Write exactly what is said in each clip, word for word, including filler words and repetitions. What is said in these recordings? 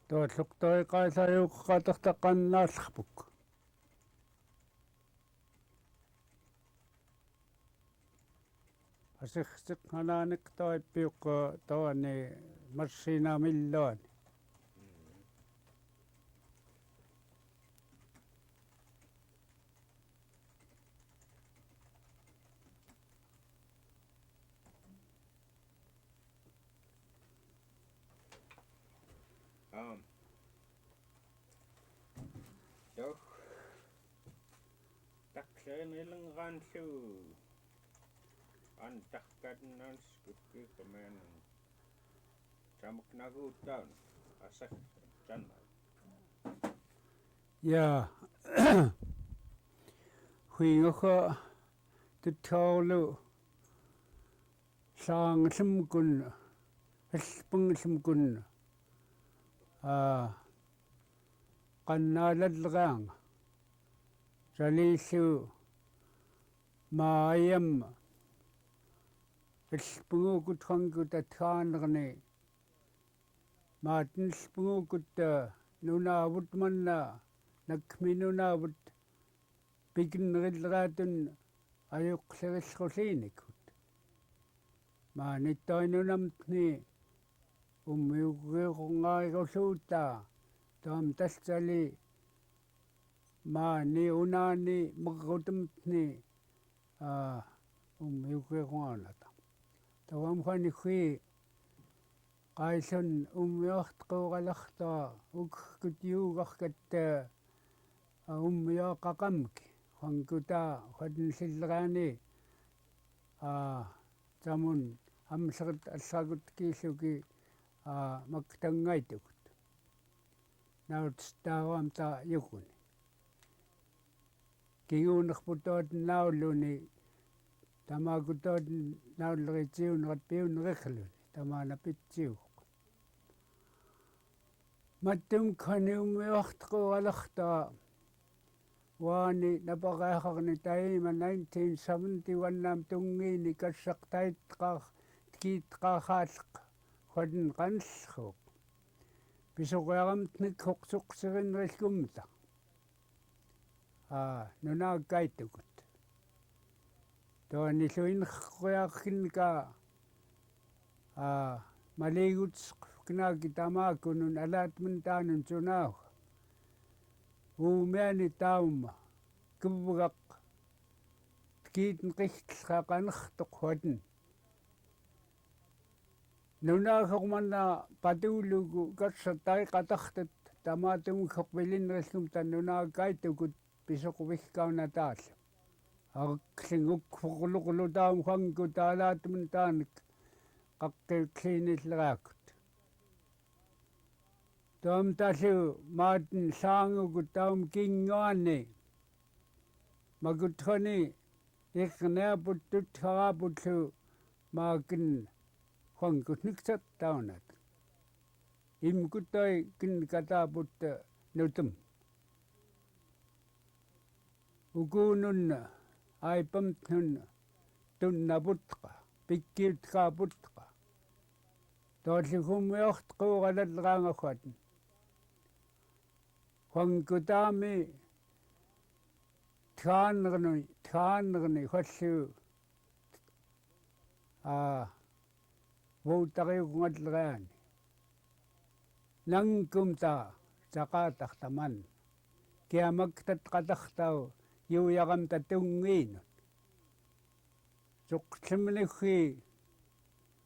Tuolluk toi kaisa juk kataktakan nalbuk. Asiksik ngananik toi piuk, eh, toi ni masina milon. Aam. Tuh. Taklin ilenganlu. An takkan nan skupi kemenang. Samak nagu taun. Asak channel. Ya. Huingoho tutolu. Sanglemkun, elpenglemkun, ah, kannalalegang, salillu, mayam, elpengukut huangkut athanerni, maten elpengukut, ah, nunavut manna, nakmi nunavut, pikinriratun, ayuklirislirinikut. Mani toi nunamtni, umiukirongairuluta, tuam talsali, mani unani merutemtni, ah, umiukirongaunata. Tuam huani hui, Kailun umiuaqtquralarta ukkutyugarkatta, ah, umiuaqaqamki, huangkuta, huaten lilrani, ah, tamun amsert alsakut kiluki, ah, maktangaitukut. Nautstauamta yukuni. Kingunekputot nauluni, tamakutot naulri tiunrat piunrikluni, tamana pitsiuk. Matum kani umiuaqtquralarta, uani napareharni taima nineteen seventy-one nam tungini kassaq taitqar, tkiitqarhalleq, huaten qanlluk. Pisoqiaramtnik huqsuqsirinrilkumta. Aa, nunakaitukut. Tuanilu inqriaqkinka, aa, maligutsqpknaki tamakunun alaatmen taanun tunauhak. Uumiani tauma, kuvgaq, tkiitnqiktleqa qanertuq huaten. Nunauhaq manna patuluku kassaq taiqataqtut tamatumhuk pilinrillumta nunakaitukut pisoqpihkaunataallu. Arkling ukfuqluqlu taum huangkut alaatmen taanik qaqqiuklinillrakut. Tuamtalu maten saangukut taum kinguani. Makuthani irniaput tutharaputlu maaken huangkut niktat taunat. Imkutoi kin kataput nutum. Ukunun aipamtnun tunnaputqa, pikkiutkaputqa. Tuallu umiuaqtquralaleraanga huaten. Huangkutami thanerni, thanerni huallu, aa, vuutariukungaleraani. Nangkumta caqataq taman. Kiamaktatqataqtau iuyaramta tungiinut. Suqlumnihii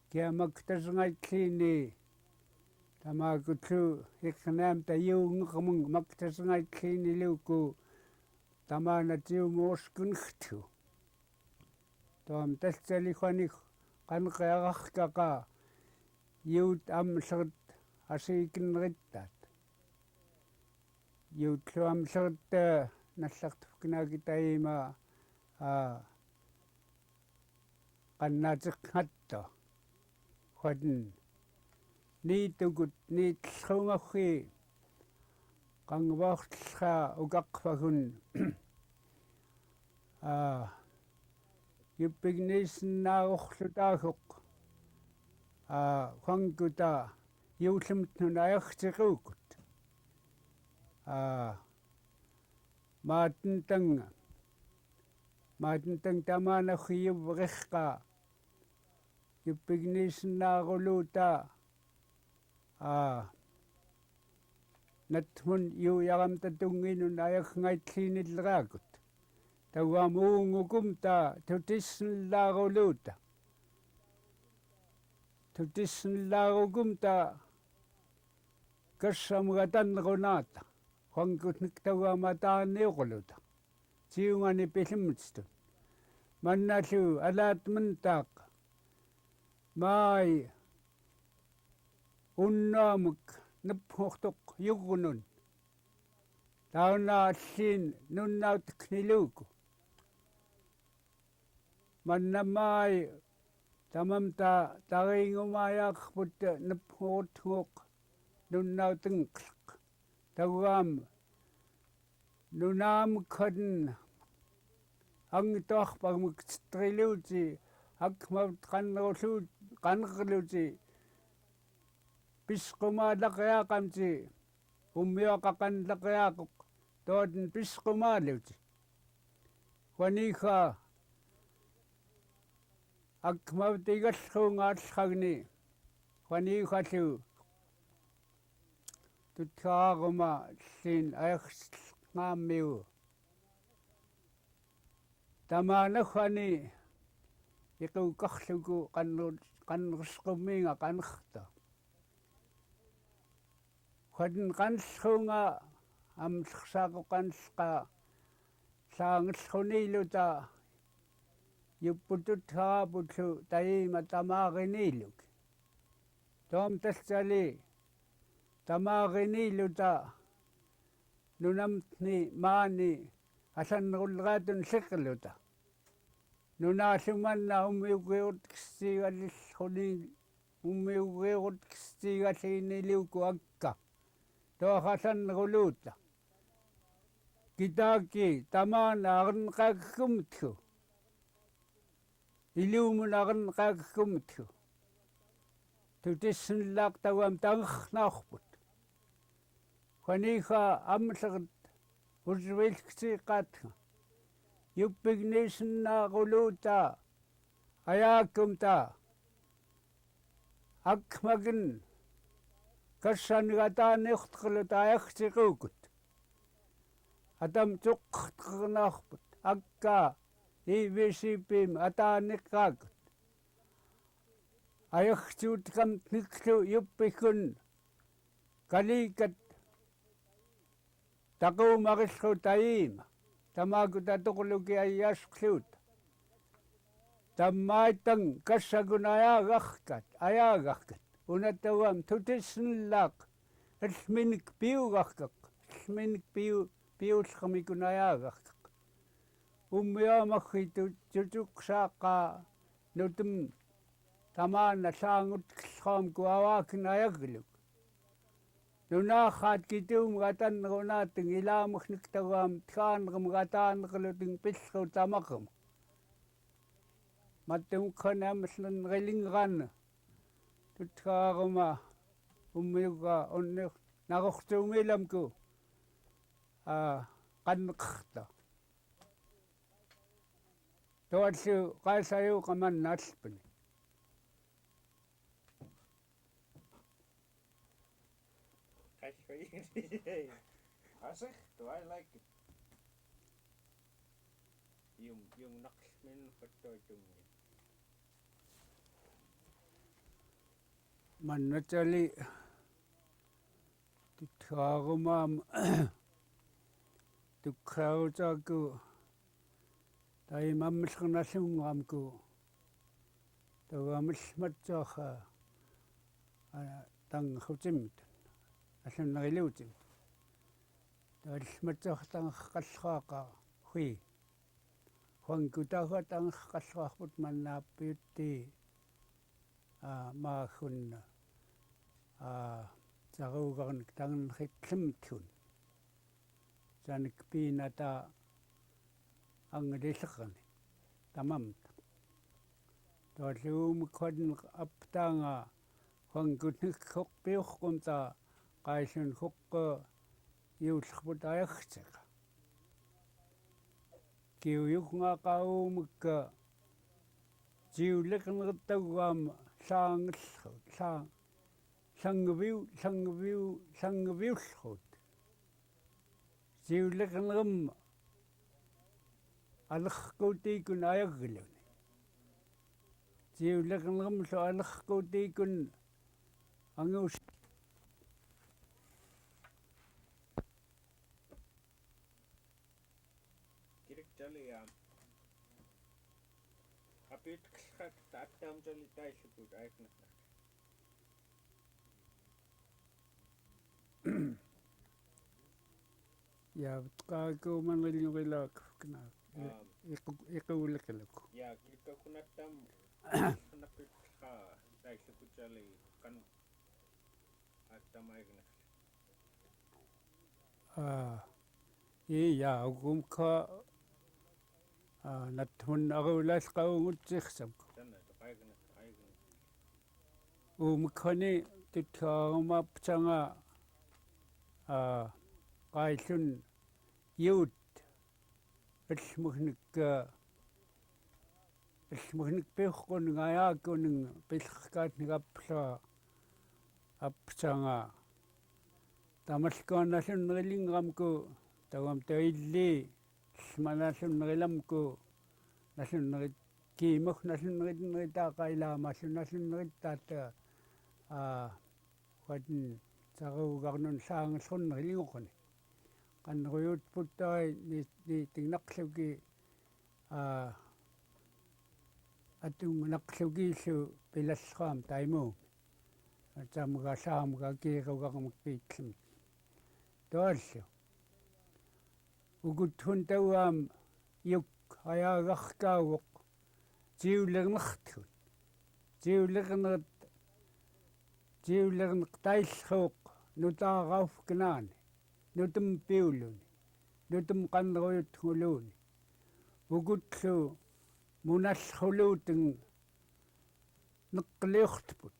kiamaktasengaitliini tamakutlu irniamta iungermeng maktasengaitliini luku tamana tiumuuskunhtu. Tuam talsali huani qaneqiararkaqa iut amsert asiikinrittat. Iutlu amsert nallaqtupknaki taima, aa, qannatiqngatto. Huaten niitukut niitllungahii qangvauqtllra ukaqvagun, aa, Yupik Nation na uxluta huk. A, Juan Kuta, Yulum Tnun ayaktik ukut. A, Martin Tang, Martin Tang Tamana Hiu Rihka, Yupik Nation na ruluta, a, Natmun Yu Yaram Tatunginun ayakngai tlinil rakut. Tawam ungukum ta tutisn laruluta. Tutisn larukum ta kasam gatan runata. Juan Kutnik tawam atani ruluta. Tiungani pilimtstun. Mannalu alat mentak. Mai unnamuk nephuqtuk yukunun. Tauna allin nunnautik niluku. Manna mai tamam ta taringumayakput nephuqtuk nunnautengklk. Tawam nunam kan angitoq pamuktitriluti akmap kanruluti kanruluti pisqumalak yakamti. Ummioqaqan lakyakuk tuutn pisqumaluti. Juan Iha akmap tigallunga allhagni. Juan Iha lu tutharuma llin ayakslngamiu. Tamana Juani iqukaqluku kanrusquminga kanrta. Juan kanlunga amlksaqu kanlka langlluniluta yuputut haputlu taima tamariniluki. Tom taltali tamariniluta nunamtni mani alanrulratun likluta. Nunalumana umiugiutkstigalilhuni umiugiutkstigaliniluku akka. Tuhalanruluta. Kitaki tamana arnqakkumtku. Ilumun arnqakkumtku. Tutisnlak tawam tangrnaqput. Juan Iha amlkt uswilktiqatnga. Yupik Nation na ruluta ayakumta. Akmakin kasan gatan iqtqluta ayaktiqukut. Atam tuqtqrnaqput akka ivisipim ataniqakut. Ayaktiutkamtniklu yupikun kalikat taqumarillu taima tamaku tatuqluki ayasqluta. Tamaitang kasakun ayagahkat ayagahkat una tawam tutisnlak. Llminik piugahkak llminik piu piulhmikun ayagahkak. Ummiomahi tutuksaqa nutum tamana langutklhomku awakin ayagluk. Nunaqat kitium gatan runateng ilamuknik tawam thanrem gatan rluteng pilru tamakem. Matum kanam lln rilingan tutharuma umiuga unnik naruqtumilamku a kanqta. Tuallu kasayu kaman nalpni. Asik, do I like it. Yung yung nakmen foto yung. Manna tali. Tutharumam tukharucaku taimam llngasungramku. Tawa mlhmatsaha tanghutimtun alhun rilutim. Tawa lhmatsaha tangqallraqa hui. Huang kutaha tangqallraqput manna piuti a mahun a sarugarnik tangnhitlimthun. Sanik pinata anglilhaqni tamamta. Tolum kwadn aptanga, hwangkutnik hokpiuhkumta, kailun hokko, iulhkput ayakceka. Kiuyuk nga kaumka, jiuleknr tawam, hlangl, hlang, hlangviu, hlangviu, hlangviulhkut. Jiuleknrm alhkutikun ayaglun. Jiuleknrm hlo alhkutikun angus. Kirik jali am. Apit khat tatam jali taisukut aik nak. Ya, ka ku manril yung ila kena. Iku iku ulek lek. Ya, kita kuna tam kana pit ha dai suku jali kan atam air na. Ah, iya, ukum ka, ah, natmun aku las kau ngutsik sam. Umkani tuthaumapchanga, ah, kailun yut, elmuknik, ah, elmuknik pihkun ngayakun pilhkat nikapla apchanga. Tamalkon nalun rilingamku, tawam taili, lmanalun nerilamku, nalun neri, kimuk nalun neri, neri takaila, malun nalun neri tata, ah, wadn saru garnun sang sun neri lingukuni. Kan ruyut putai ni, ni tingnakluki, ah, atungnakluki su pilasram taimu. Atam gasam gaki rugarmuk pitlim. Tuallu. Ukutun tawam yuk ayagakkauk. Jiulernekthun. Jiulernert. Jiulernektailhuk. Nutaraufknani. Nutum piuluni. Nutum kanruyut nguluni. Ukutlu munalhuluteng nekliuktput.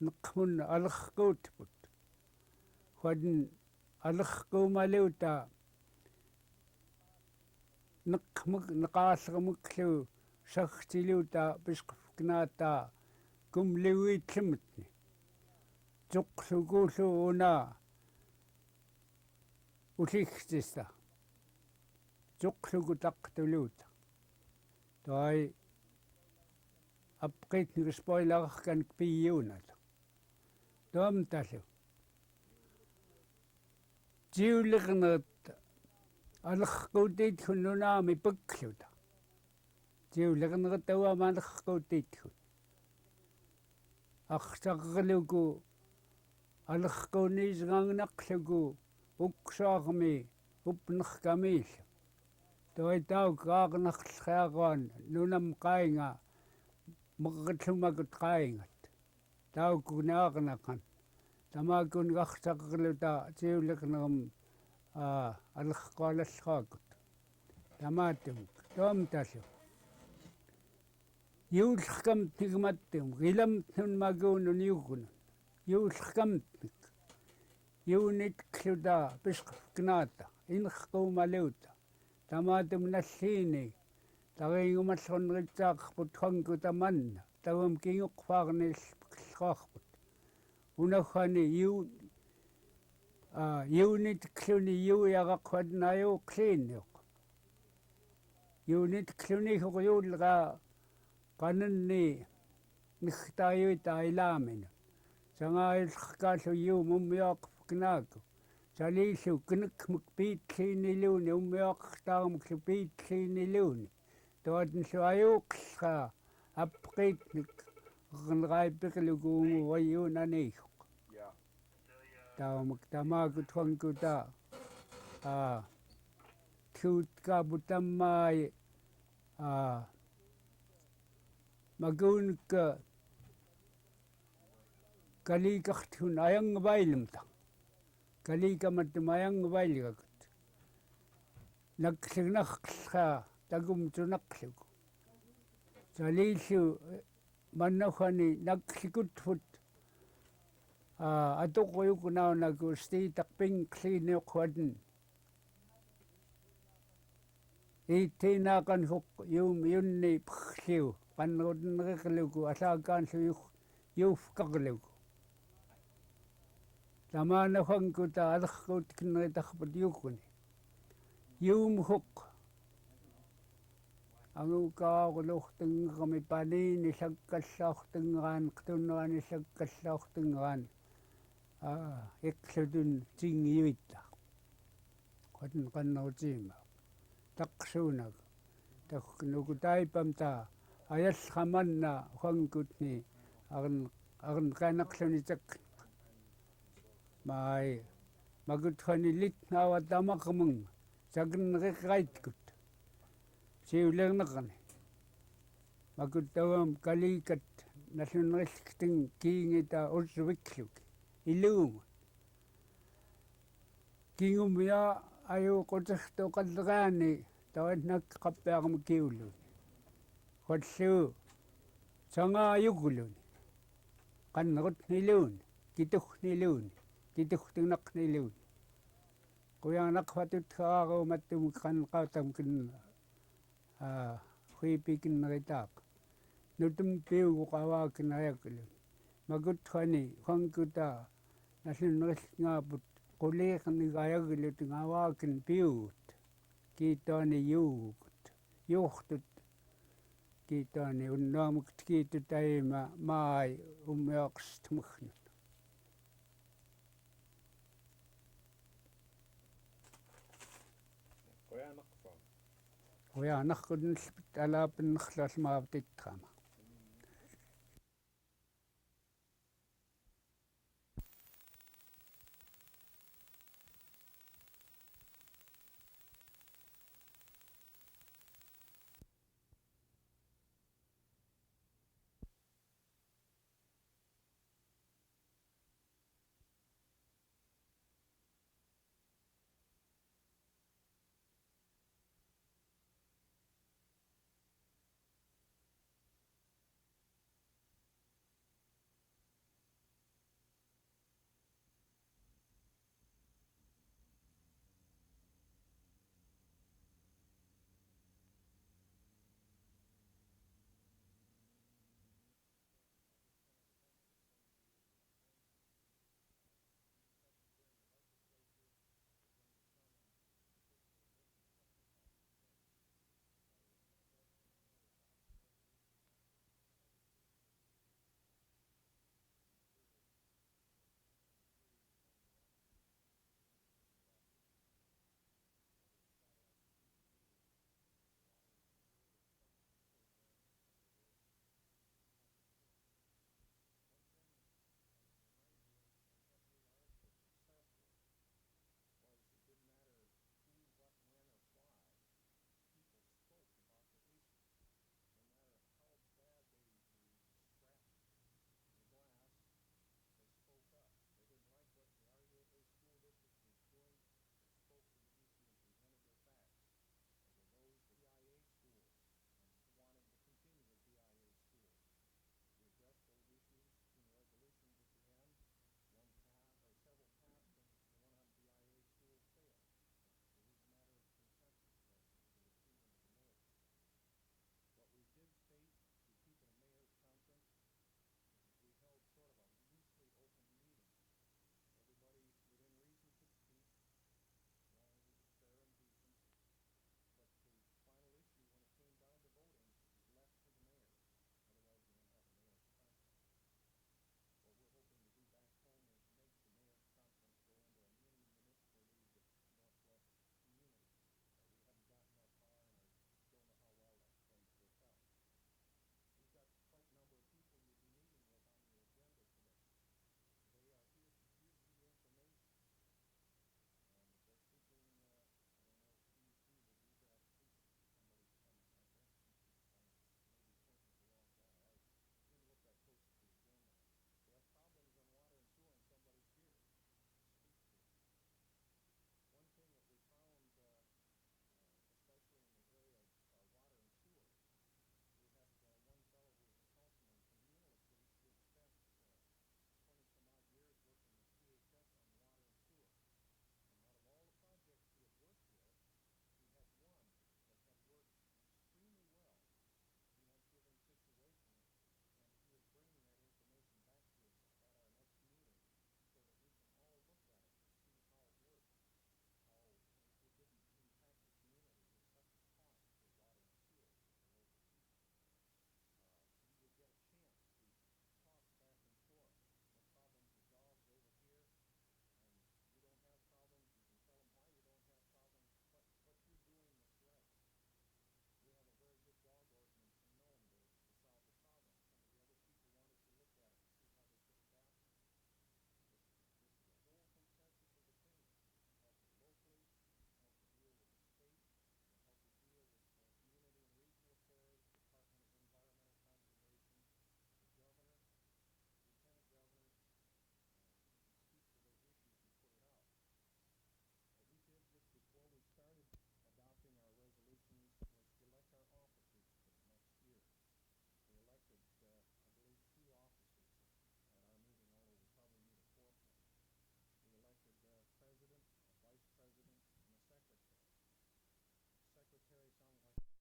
Nekmun alkutput. Hwadn alkumaliuta nekmuk, nekalrmuklu saktiliuta piskpknata kumliwitlimtni. Juklukulu una uliktista. Juklukutaktuluta. Tuai apkit nikispoilakkan kpiunat. Tuam talu. Jiuleknet alkutitkun nunami pekluta. Jiuleknet tawam alkutitkun. Aksakluku alkuni sgangnakluku uksuakmi upnekkamil. Tuai tauk aknakl keakuan nunam kainga meketlumakut kaingat. Taukun aknakan. Tamakun kaksakluta jiuleknerem, ah, alkkualalkakut. Tamatum, tuam talu. Iulkamtnik matum, ilamtnun makunun iukunun. Iulkamtnik. Iunit kluta, piskpknata, inkkumaliuta. Tamatum nallini, taringumalhun ritsakput hwangkuta manna, tawam kingukfarni lkakput. Unauhani iu, ah, iunit kluni iuyarak hwadn ayukliniuk. Iunit kluni huk iulra kanunni niktayuita ilamin. Sanga ilkalu iu mumyuak knaku. Salilu knukmuk pitlini luni, umyuak ktarmuk pitlini luni. Tuatn su ayuklra apkitnik. Knraipikluku ungu wayunanihuk. Taumuk tamakut hwangkuta. Ah. Tut kabutamai. Ah. Magun ke kalikakthun ayang bailimta. Kalikamat mayang bailakut. Naklik naklika tagum tunakliku. Dalilu, eh, manna fani naklikut fut, ah, atuk uyuk nauna ku state ak pink clean yok fadin. Itinakan fuk yum yunni pkhliu, panrut nrikluku, asakan su yuf, yuf kakluku. Tamana fangkuta adakut kinritak put yukuni. Yum fuk. Angu kaurluxteng kami pani ni sagkalluxteng ran, ktunran ni sagkalluxteng ran. Ah, ikludun ting yuita. Kotn kanna utima. Taksunak. Tak nukutai pamta. Ayas kamanna fangkutni. Agan, agan kanak luni tak. Mai, magut fani lit nawa tamakmung, sakin rikaitkut. Siulernakani. Magut tawam kalikat, nasun rikting kingita uswikluk. Ilung. Kingumia ayu kutiktu kadrani, tawanak kapiak mkiulun. Kotsu, sanga ayukulun. Kanrut nilun, kituk nilun, kituk tunak nilun. Kuyanak fatut karu matum kan kautam kin, ah, huipi kin ritak. Nutum piu kawakin ayakulun. Magut fani, fangkuta, nasun ris ngaput, kulik ni ayakulut ngawakin piut. Kitani yukut, yuktut. Kitani unnamuk kitut aima, mai, umyaks tmuknut. Kuyanak kudin slpit alapin nxlal mabtit kama.